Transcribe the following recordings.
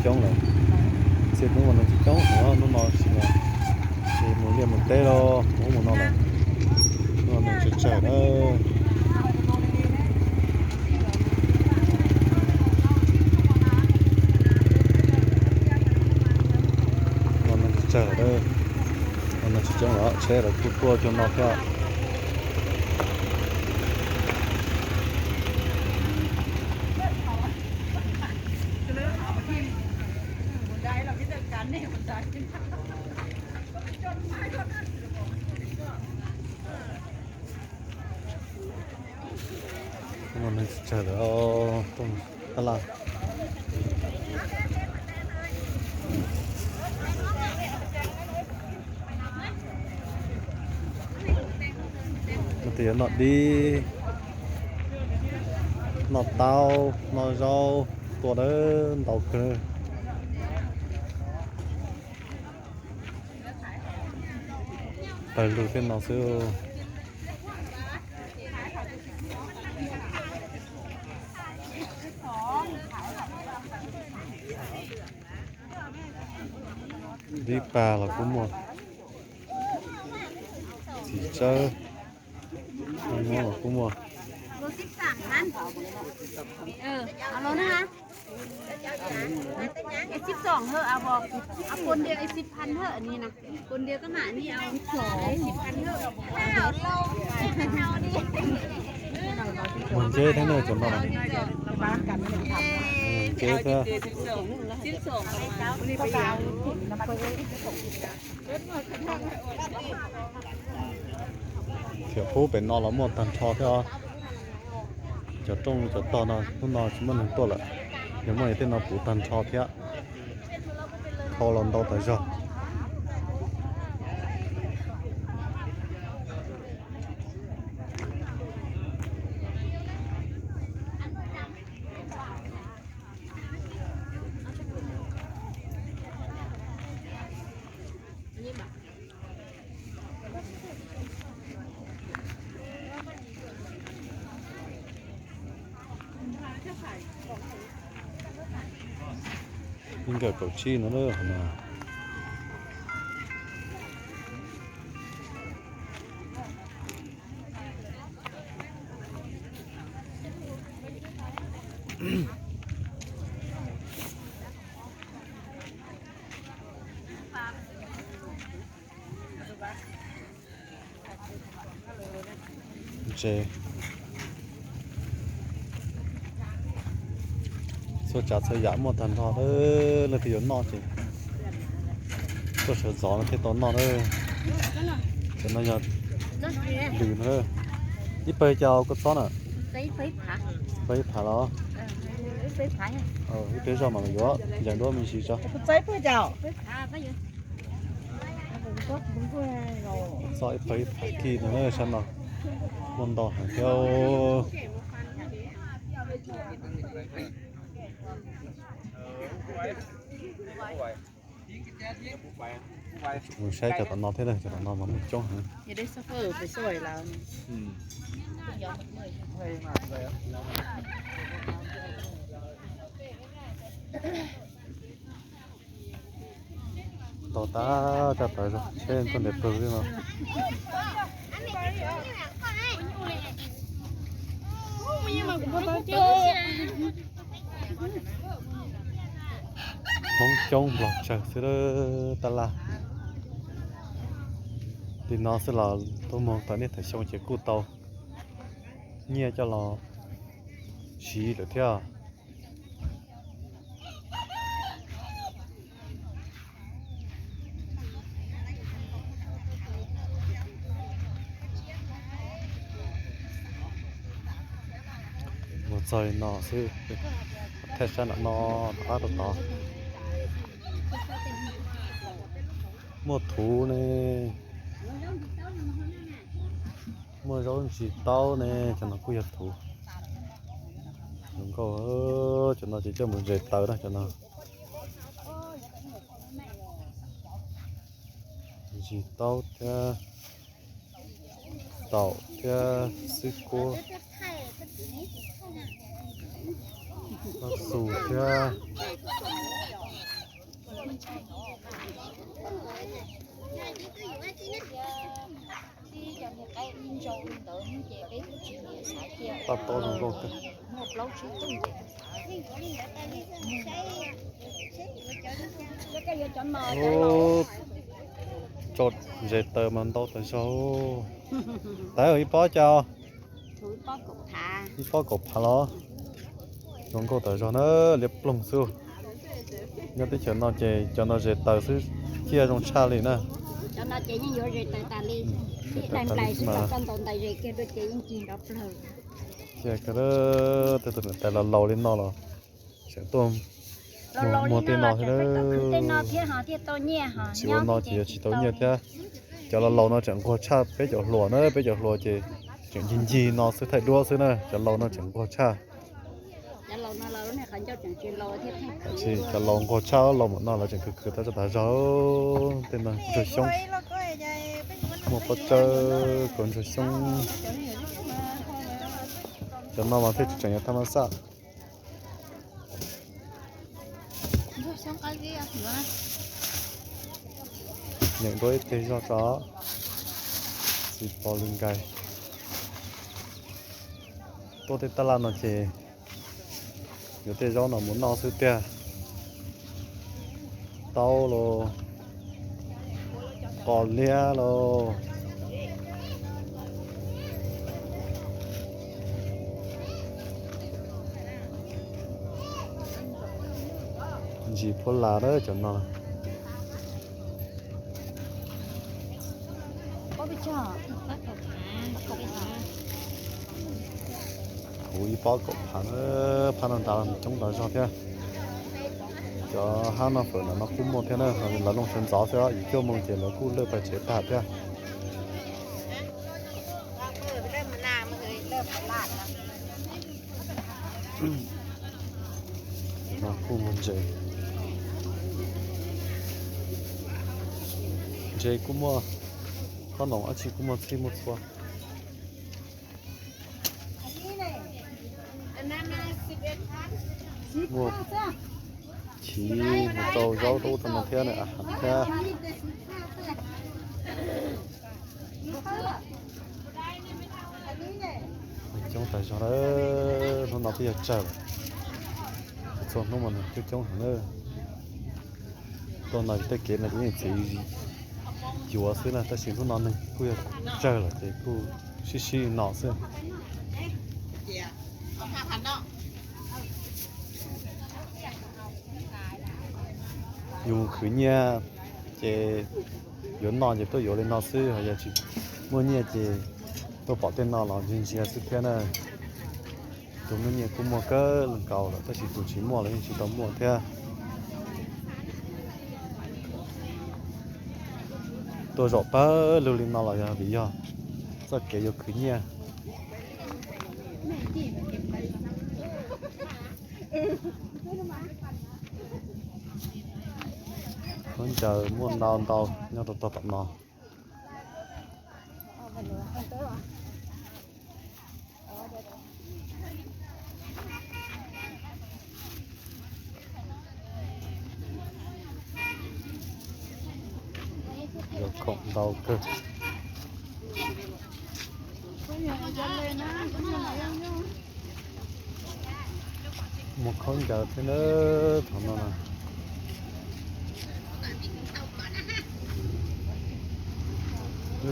Coob lawm, txhia hnub ua neeg tsis coob no, hnub no tsis mus liaj mus teb los mus ub mus no lawm. Hnub no neeg tsawg tsawg na. Hnub no neeg tsawg tsawg lawm, hnub no tsis coob lawm, tsheb lawv kuj tuaj cov no thiab. Hnub no neeg tsawg tsawg lawm, tab laj. Leej twg yuav noj dib, noj taub, noj zaub, tuaj dawb ntau kawg. Pawg lug tej no xwb. Dib pag los kuj muaj, txiv tsawb, nyob los kuj muaj. Muag nceb thiab na cov no. Nceb thiab. Khiav pub pem no los muaj tag nrho thiab os. Cov rooj cov tog no hnub no tsis muaj neeg tuaj lawm, yog muaj tej no puv tag nrho thiab. Dhau los ntau tas zog. Ib nkawm kaum tsib no na, qhov no. Ntses, txhua tsav txhua yam muaj tag nrho, leej twg yuav noj ces tuaj sawv ntxov no thiaj tau noj na. Cov no yog lws no. Ib pawg cas kua txob na? Pawg ib phav los? Ib pawg zog mas yuav ncees duab me ntsis tso. Txob ib pawg ib phav kij no na, sab no muaj ntau heev thiab. Mus saib cov tom no thiab, cov tom no mas muaj coob heev. Tau tas, tsa tawv zog, tsheb tuaj ntes pawg li no. Hmoob coob Nplog tsawg xwb tab laj. Li no xwb los tuaj mus tau niaj thaum xyoo ces kuj tau nyiaj coj los siv lawm thiab. Mus txog li no xwb, thaj sab nram no rov qab rau tod. Muaj thuv ne, muaj zaub ntsis taub ne, cov no kuj yog thuv. Zoo nkauj, cov no ces coj mus zes taws na cov no. Ntsis taub thiab taum thiab xwb kuab, tau xus thiab. Tau tau zoo nkauj kawg. Tso zes taws mas ntau tas zog. Taws ib pob cas? Ib pob kaum phav los? Zoo nkauj tas zog na, liab ploog xwb. Nyob teb chaws no ces cov no zes taws xwb, ciaj zoo tshaj li na. Zes taws tas li xwb mas. Ciaj kawg, tej tus niam tais laus laus li no los tseem tuaj muag tej no thiab. Tsis ua no ces yuav tsis tau nyiaj thiab. Cov laus laus no tseem nquag tshaj peb cov hluas na, peb cov hluas ces tseem ncig ncig no xwb, thaij duab xwb na, cov laus no tseem nquag tshaj. Cov laus nquag tshaj, laus mam no lawv tseem khwv khwv tau tso tas zog. Tej no ntsuag xyoob, muaj pob tsawb kom ntsuag xyoob. Cov no mas thiaj tsis tseem yog thaj mab xaj. Nyeem dua ib teg zog tso, txiv pos lws nkais. Tuaj tej taj laj no ces yuav tej zaub no mus noj xwb tiag. Taub los, qos liab los, ntsis phuab las cov no. Huv ib pob kaum phav, phab no nrad coob tas zog thiab. Cov hab noj fawm ntawm no kuj muaj thiab na, lawv looj sawv ntxov xwb, yim cuaj moos ces lawv kuj lawj pais tsev tag thiab. No kuj muag ntses, ntses kuj muaj, khob noom dab tsi kuj muaj txhij muaj txhua. Muaj chiv, mus rau zaub rau ub rau no thiab, a has thiab. Coob tas zog, hnub no twb yog tsawg lawm, txhua hnub mas neeg coob coob heev na. Tuaj no tej kev no ces yeej txiv yuav xwb na, tab sis hnub no neeg kuj yog tsawg lawm ces kuj sib sib no xwb. Yus khwv nyiaj ces yuav noj ces tuaj yuav li no xwb, ho yog tsis muaj nyiaj ces tuaj pom tej no los ntsia ntsia xwb thiab na. Tus muaj nyiaj kuj muaj kawg nkaus lawm, tab sis tus tsis muaj los yeej tsis tau muaj thiab. Tuaj zaum pawg lug li no los yog vim yog txoj kev yuav khwv nyiaj. Khaub ncaws muaj ntau ntau nyob rau tog tom no. Yuav khoom ntau kawg. Muaj khaub ncaws thiab na, thaum no na.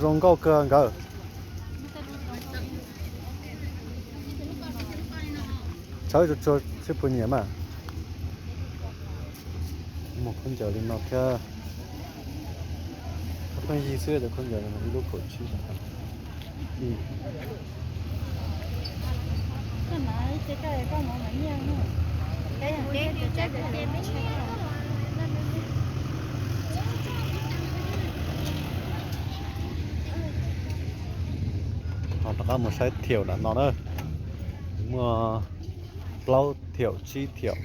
Zoo nkauj kawg nkawd. Tshawb tsuag tsuag seb puas nyiam mas. Muaj khaub ncaws li no thiab. Pheej yig xwb cov khaub ncaws no, ib lub kaum tsib. Ho rov qab mus saib thiaum nram no na. Muaj plaub thiaum tsib thiaum.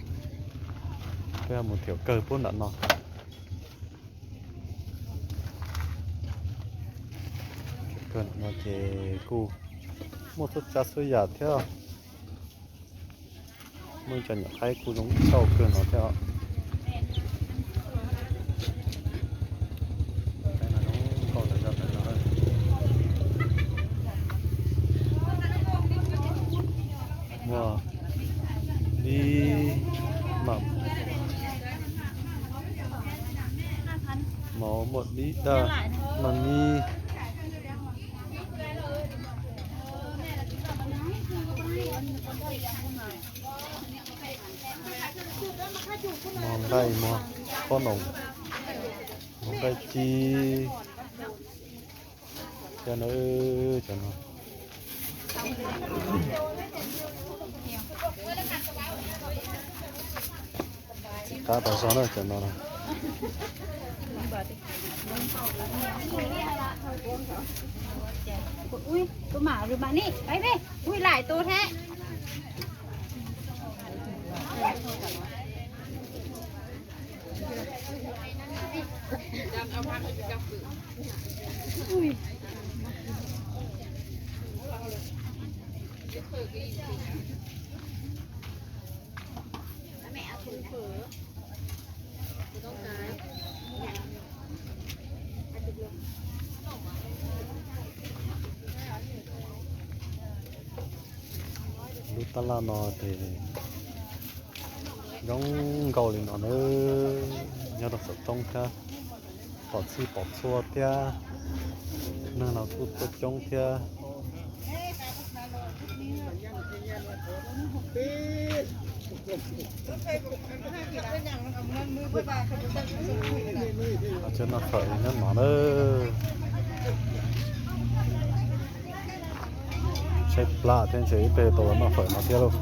Peb mus thiaum kawg puag nram no. Kawg nram no ces kuj muaj txhua tsav txhua yam thiab. Muaj ib co nyuam qaib kuj zoo nkauj kawg no thiab. Mov muaj dib daj, noj nib. Mov nqaij, mov qhob noom, mov nqaij ci thiab na, cov no. Qab tas zog na cov no. Tus mam rau mam ni pab peb ui laim tus thiab. Lub tab laj no ces zoo nkauj li no na, nyob rau saum roob thiab, pom txhij pom txhua thiab, neeg los kuj tuaj coob thiab. Cov noj fawm nyob no na. Tshaib plab thiab ntshe ib pliag tau los noj fawm no thiab lauj.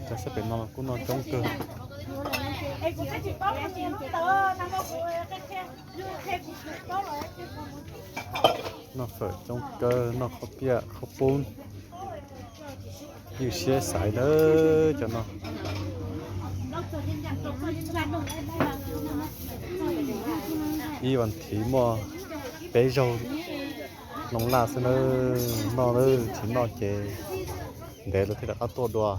Cov sab pem no kuj noj coob kawg. Noj fawm coob kawg, noj qhob piaj qhob pub. Ywj siab xaiv lawm cov no. Ib vas thiv muaj peb zaug loo laj xwb na, noj na, tsis noj ces ntev lawv thiaj rov qab tuaj dua.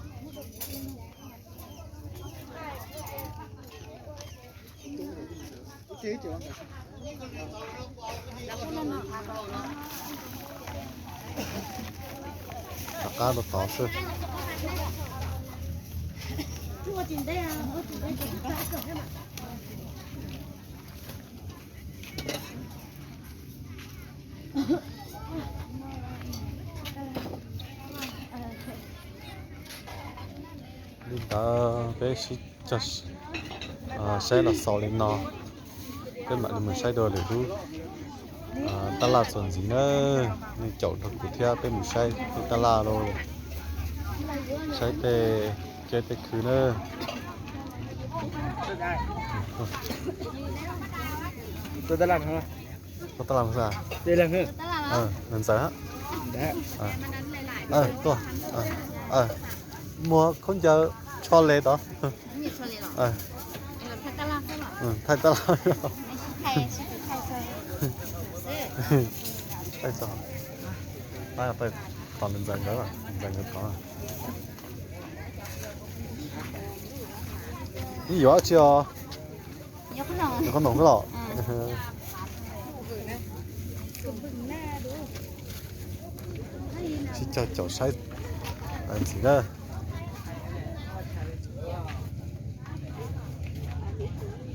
Rov qab rau tod xwb. Li ntawd peb sib cog saib los xaus li no, peb mam li mus saib dua lwm lub tab laj txuas ntxiv na. Nej caum nrog kuv thiab peb mus saib lub tab laj lauj, saib tej kiab tej khw na. Tab laj xwb, ntxawm. Tuaj, muag khaub ncaws tsho les tod. Thaij tab laj. Thaij tod, tos ntxawm nkawd, ntxawm nkawd tod. Ib yuav dab tsi os? Yuav qhob noom xwb los? Sib cog caum saib ntxiv na.